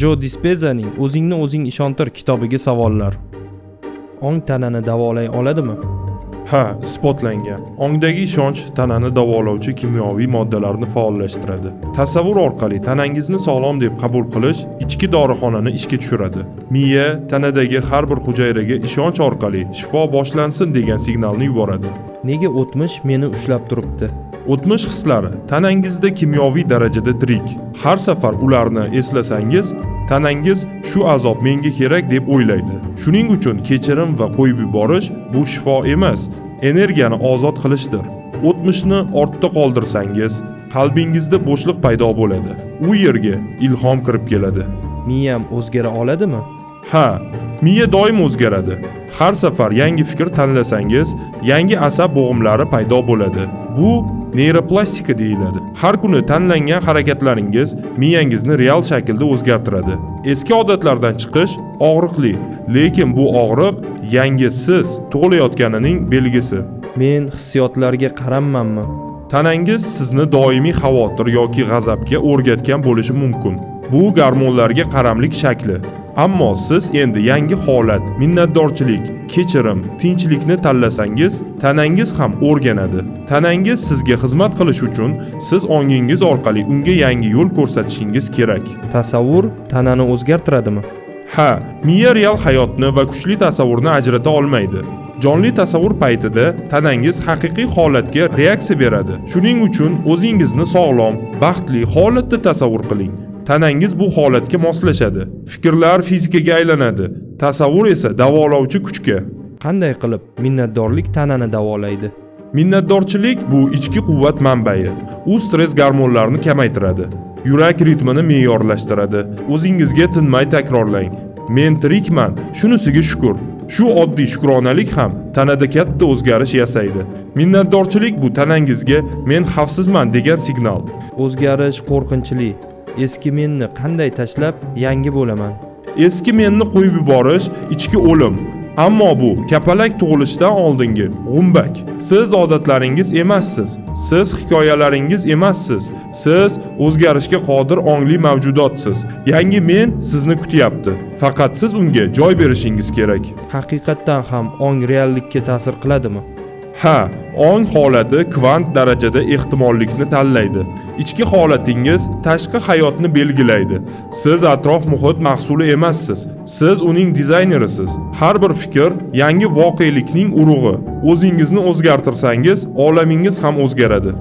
Jo Dispenzaning "O'zingni o'zing ishontir" kitobiga savollar. Ong tanani davolay oladimi? Ha, isbotlangan. Ongdagi ishonch tanani davolovchi kimyoviy moddalarni faollashtiradi. Tasavvur orqali tanangizni sog'lom deb qabul qilish ichki dorixonani ishga tushiradi. Miya tanadagi har bir hujayraga ishonch orqali shifo boshlansin degan signalni yuboradi. Nega o'tmish meni ushlab turibdi? O'tmish hislari tanangizda kimyoviy darajada tirik. Har safar ularni eslasangiz, tanangiz "Shu azob menga kerak" deb o'ylaydi. Shuning uchun kechirim va qo'yib yuborish bu shifo emas, energiyani ozod qilishdir. O'tmishni ortda qoldirsangiz, qalbingizda bo'shliq paydo bo'ladi. U yerga ilhom kirib keladi. Miyam o'zgara oladimi? Ha, miya doim o'zgaradi. Har safar yangi fikr tanlasangiz, yangi asab bo'g'imlari paydo bo'ladi. Bu neyroplastika deyiladi. Har kuni tanlangan harakatlaringiz miyangizni real shaklda o'zgartiradi. Eski odatlardan chiqish og'riqli, lekin bu og'riq yangi siz tug'ilayotganining belgisi. Men hissiyotlarga qarammanmi? Tanangiz sizni doimiy xavotir yoki g'azabga o'rgatgan bo'lishi mumkin. Bu gormonlarga qaramlik shakli. Ammo siz endi yangi holat, minnatdorchilik, kechirim, tinchlikni tanlasangiz, tanangiz ham o'rganadi. Tanangiz sizga xizmat qilish uchun siz ongingiz orqali unga yangi yo'l ko'rsatishingiz kerak. Tasavvur tanani o'zgartiradimi? Ha, miya real hayotni va kuchli tasavvurni ajrata olmaydi. Jonli tasavvur paytida tanangiz haqiqiy holatga reaksiya beradi. Shuning uchun o'zingizni sog'lom, baxtli holatda tasavvur qiling. Tanangiz bu holatga moslashadi. Fikrlar fizikaga aylanadi. Tasavvur esa davolovchi kuchga. Qanday qilib minnatdorlik tanani davolaydi? Minnatdorchilik bu ichki quvvat manbai. U stress gormonlarini kamaytiradi. Yurak ritmini me'yorlashtiradi. O'zingizga tinmay takrorlang: "Men tirikman, shunisiga shukur." Shu oddiy shukronalik ham tanada katta o'zgarish yasaydi. Minnatdorchilik bu tanangizga "Men xavfsizman" degan signal. O'zgarish qo'rqinchli. Eski menni qanday tashlab, yangi bo'laman? Eski menni qo'yib yuborish ichki o'lim. Ammo bu kapalak tug'ilishidan oldingi g'umbak. Siz odatlaringiz emassiz. Siz hikoyalaringiz emassiz. Siz o'zgarishga qodir ongli mavjudotsiz. Yangi men sizni kutyapti. Faqat siz unga joy berishingiz kerak. Haqiqatdan ham ong reallikka ta'sir qiladimi? Ha, ong holati kvant darajada ehtimollikni tanlaydi. Ichki holatingiz tashqi hayotni belgilaydi. Siz atrof muhit mahsuli emassiz. Siz uning dizaynerisiz. Har bir fikr yangi voqelikning urug'i. O'zingizni o'zgartirsangiz, olamingiz ham o'zgaradi.